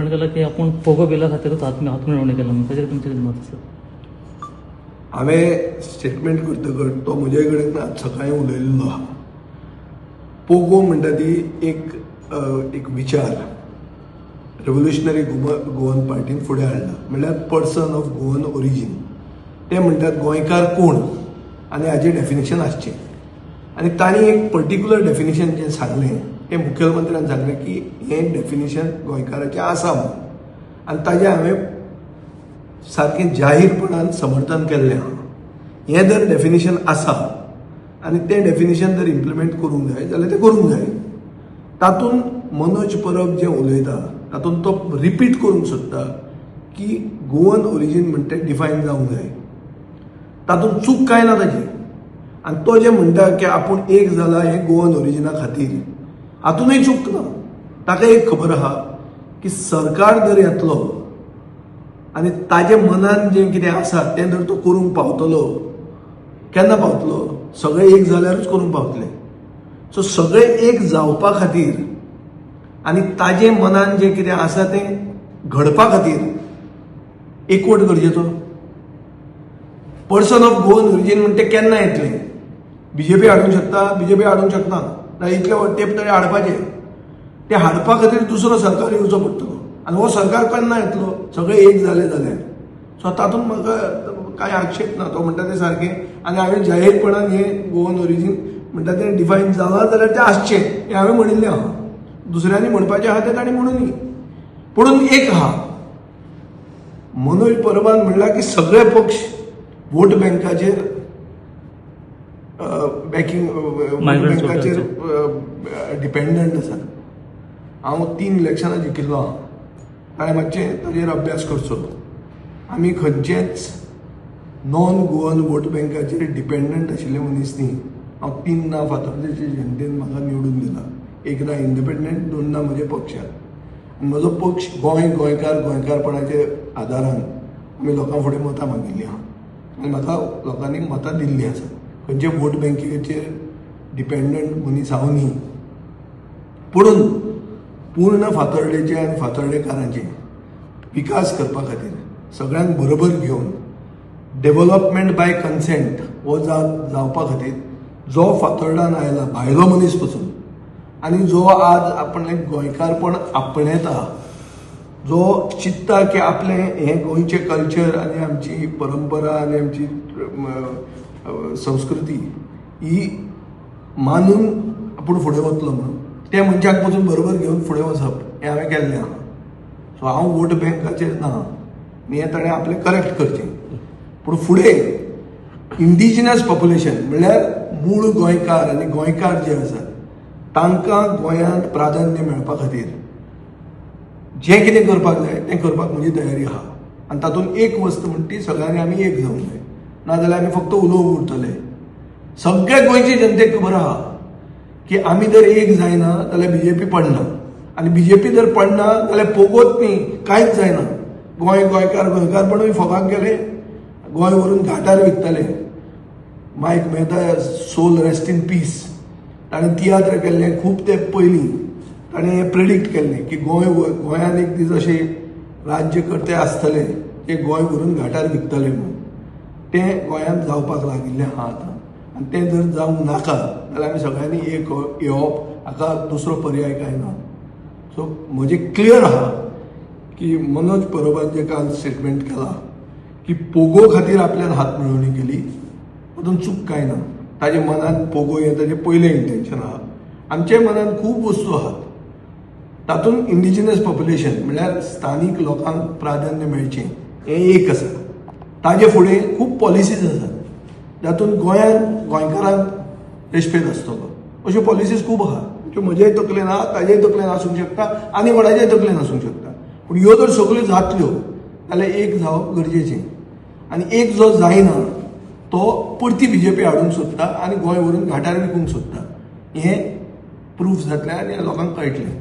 Statement केलां की आपूण पोगो बिला खातीरूच हात मेळोवणी केला म्हणून. ताचेर तुमचें कितें मत आसा? हांवें स्टेटमेंट करतकच तो म्हजे कडेन आज सकाळीं उलयल्लो आहा. पोगो म्हणटा ती एक विचार रेव्होल्युशनरी गोवन पार्टीन फुडें हाडला, म्हणल्यार पर्सन ऑफ गोवन ओरिजीन. ते म्हणटात गोंयकार कोण आनी हाजें डेफिनेशन आसचें, आनी तांणी एक पर्टिक्युलर डेफिनेशन जें सांगलें तें मुखेलमंत्र्यान सांगलें की हें डेफिनेशन गोंयकाराचें आसा म्हणून, आनी ताजें हांवें सारकें जाहीरपणान समर्थन केल्लें आहा. हें जर डेफिनेशन आसा आनी तें डेफिनेशन जर इम्प्लिमेंट करूंक जाय जाल्यार तें करूंक जाय. तातूंत मनोज परब जें उलयता तातूंत तो रिपीट करूंक सोदता की गोवन ओरिजीन म्हणटा तें डिफायन जावंक जाय. तातूंत चूक कांय ना ताजी. आनी तो जें म्हणटा की आपूण एक जाला हें गोवन ओरिजिना खातीर, हातूनय चूक ना. ताका एक खबर आहा की सरकार जर येतलो आनी ताजे मनान जें कितें आसा तें जर तो करूंक पावतलो, केन्ना पावतलो? सगळे एक जाल्यारूच करूंक पावतले. सो सगळे एक जावपा खातीर आनी ताजे मनान जें कितें आसा तें घडपा खातीर एकवट गरजेचो. पर्सन ऑफ गोवन ओरिजीन म्हणटे केन्ना येतलें? बीजेपी हाडूंक शकता? बीजेपी हाडूंक शकना. ना इतले तेंप तरी हाडपाचे. ते हाडपा खातीर दुसरो सरकार येवचो पडटलो आनी हो सरकार केन्ना येतलो? सगळे एक जाले जाल्यार. सो तातूंत म्हाका कांय आक्षेप ना. तो म्हणटा तें सारकें आनी हांवें जाहीरपणान हें गोवन ओरिजीन म्हणटा तें डिफायन जालां जाल्यार तें आसचें हें हांवें म्हणिल्लें आहा. दुसऱ्यांनी म्हणपाचें आहा तें तांणी म्हणूनी. पुणून एक आहा, मनोज परबान म्हणलां की सगळे पक्ष वोट बँकाचेर बॅकिंग वोट Migrant बँकाचेर डिपेंडंट आसा. हांव 3 इलेक्शनां जिखिल्लो आहा. ताणें मातशें ताजेर अभ्यास करचो. आमी खंयचेच नॉन गोवन वोट बँकाचेर डिपेंडंट आशिल्ले मनीस न्ही. हांव 3दा फातर्डेचे जनतेन म्हाका निवडून दिला. एकदां इंडिपेंडंट, 2दा म्हज्या पक्षान. आनी म्हजो पक्ष गोंय, गोंयकार, गोंयकारपणाचे आदारान आमी लोकां फुडें मतां मागिल्लीं आहा आनी म्हाका लोकांनी मतां दिल्लीं आसा. खंयचे वोट बँकेचेर डिपेंडंट मनीस हांव न्ही. पुणून पूर्ण फातर्डेचे आनी फातर्डेकारांचे विकास करपा खातीर सगळ्यांक बरोबर घेवन डेव्हलपमेंट बाय कन्सेंट हो जावपा खातीर जो फातर्डान आयला भायलो मनीस पसून आनी जो आज आपणें गोंयकारपण आपणयता, जो चिंत्ता की आपलें हें गोंयचें कल्चर आनी आमची परंपरा आनी आमची संस्कृती ही मानून आपूण फुडें वतलो म्हणून, त्या मनशाक पसून बरोबर घेवन फुडें वचप हें हांवें केल्लें आहा. सो हांव वोट बँकाचेर ना आनी हें ताणें आपलें करेक्ट करचें. पूण फुडें इंडिजिनस पॉप्युलेशन म्हणल्यार मूळ गोंयकार आनी गोंयकार जे आसात तांकां गोंयांत प्राधान्य मेळपा खातीर जें कितें करपाक जाय तें करपाक म्हजी तयारी आहा. आनी तातूंत एक वस्त म्हणटा ती सगळ्यांनी आमी एक जावंक जाय, नाजाल्यार आमी फक्त उलोवप उरतले. सगळे गोंयचे जनतेक खबर आहा की आमी जर एक जायना जाल्यार बीजेपी पडना आनी बीजेपी जर पडना जाल्यार पोगोत न्ही, कांयच जायना. गोंय, गोंयकार, गोंयकारपणूय फोगाक गेले. गोंय व्हरून घाटार विकतले. Mike Mehta soul rest in peace, ताणें तियात्र केल्ले खूब ते पयलीं. ताणें हें प्रिडिक्ट केल्लें की गोंय, गोंयांत एक दीस अशे राज्यकर्ते आसतले ते गोंय व्हरून घाटार विकतले म्हणून. तें गोंयांत जावपाक लागिल्लें आहा आतां आनी तें जर जावंक नाका जाल्यार आमी सगळ्यांनी एक येवप, हाका दुसरो पर्याय कांय ना. सो म्हजें क्लियर आहा की मनोज परबान जें काल स्टेटमेंट केलां की पोगो खातीर आपल्यान हात मेळोवणी केली, तातूंत चूक कांय ना. ताजे मनान पोगो हें ताजें पयलें इंटेन्शन आहा. आमच्या मनान खूब वस्तू आहात. तातूंत इंडिजिनस पॉप्युलेशन म्हणल्यार स्थानीक लोकांक प्राधान्य मेळचें हें एक आसा. ताजे फुडें खूब पॉलिसीज आसात जातूंत गोंयांत गोंयकारांक रेस्पेद आसतलो अश्यो पॉलिसीज खूब आहा, त्यो म्हज्याय तकलेन आहा, ताजेय तकलेन आसूंक शकता आनी कोणाच्याय तकलेन आसूंक शकता. पूण ह्यो जर सगल्यो जातल्यो जाल्यार एक जावप गरजेचें आनी एक जो जायना तो परती बीजेपी हाडूंक सोदता आनी गोंय व्हरून घाटार विकूंक सोदता हें प्रूफ जातलें आनी लोकांक कळटलें.